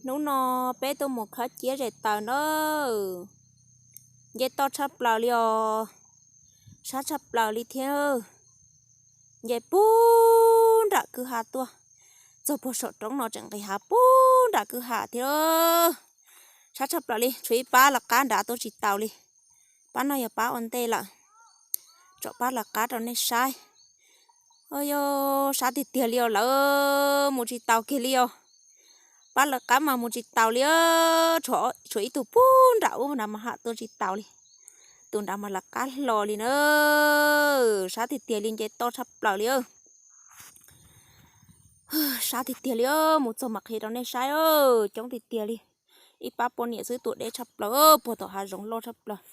Hnub no peb tuaj mus khawb ciab zes taws na. Nce toj tshaj plaws li os, sab tshaj plaws li thiab. Nce puag nram kwj ha tuaj, txog puag saum roob no tseem nqis hav puag nram kwj ha thiab. Sab tshaj plaws li, tshuav ib pab lawv qab nrad tuaj tsis taus li. Pab no yog pab ua ntej lawm, tsom pab lawv qab rau nej saib. Yog sab tiag tiag li os, lawv mus tsis taus kiag li os. Pab lawv qab mas mus tsis taus li, tshuav ib tug puag nram ub nrad mas ham tuaj tsis taus li. Tus nrad mas lawv qab hlo li na. Sab tiag tiag li, nce toj tshaj plaws li. Sab tiag tiag li, mus txog mas qhia rau nej saib, coob tiag tiag li. Ib pab poj niam xwb, tuam deb tshaj plaws, puag tom hav zoov loj tshaj plaws.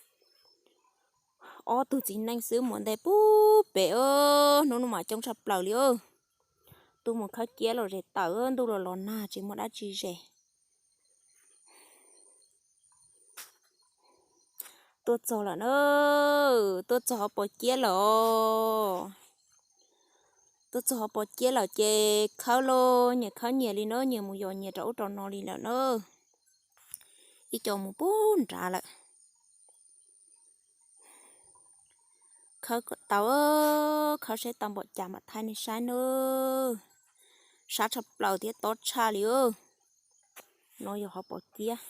Ob tug txiv neej xwb mus ntej puag pem, hnub no mas coob tshaj plaws li. Tuaj mus khawb ciab los zes taws, ntuj los los nag tsis muaj dab tsi zes. Tuaj txog lawm na, tuaj txog hauv paus ciab lawm os. Tuaj txog hauv paus ciab lawm ces khawb los nyias khawb nyias li na, nyias mus yos nyias rau ub rau no li lawm na. Ib co mus puag nrad lawm. Khawb kom tau, khawb saib tau npaum cas mam thaij nej saib nawb. Sab tshaj plaws thiab tob tshaj li. No yog hauv paus ciab.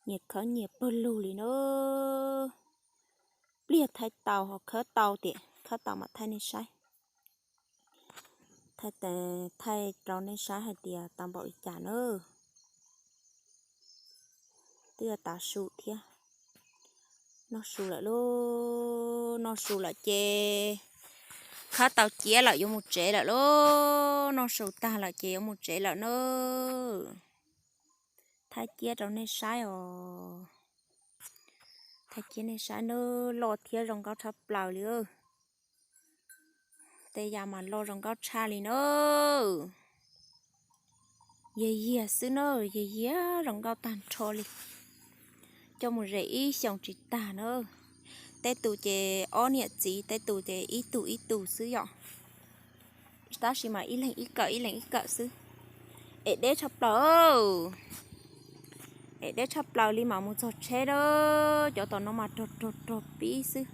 Nyias khawb nyias pawg lug li na. Pliag thaij tau ho khawb tau tiam, khawb tau mam thaij nej saib. Thaij, thaij rau nej saib hais tias tau npaum li cas na. Twb yuav tav su thiab. Noj su lawm lauj, noj su lawm ces khawb tau ciab lawm yuav mus tsev lawm lauj. Noj su tag lawm ces yuav mus tsev lawm na. Thaij ciab rau nej saib os. Thaij ciab nej saib nawb, loj thiab zoo nkauj tshaj plaws li. Tej yam mas loj zoo nkauj tshaj li na. Yiag yiag xwb na, yiag yiag zoo nkauj tag nrho li. Coj mus zes ib xyoos tsis tag na. Tej tus ces ob niam txiv, tej tus ces ib tug ib tug xwb yom. Tab sis mas ib leeg ib kawm ib leeg ib kawm xwb. Es deb tshaj plaws, es deb tshaj plaws li mas mus txog tsheb na. Cov tom no mas rog rog rog pib xwb.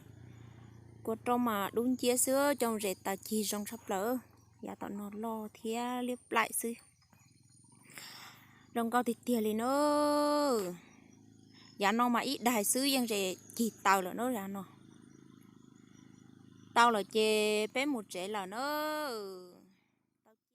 Kua rog mas dub nciab xwb, coj mus zes taws cig zoo tshaj plaws. Yav tom no loj thiab liab plaim xwb. Zoo nkauj tiag tiag li na. Yav no mas ib daig xwb yeej zes cig taws lawm na yav no. Tau lawm ces peb mus tsev lawm na.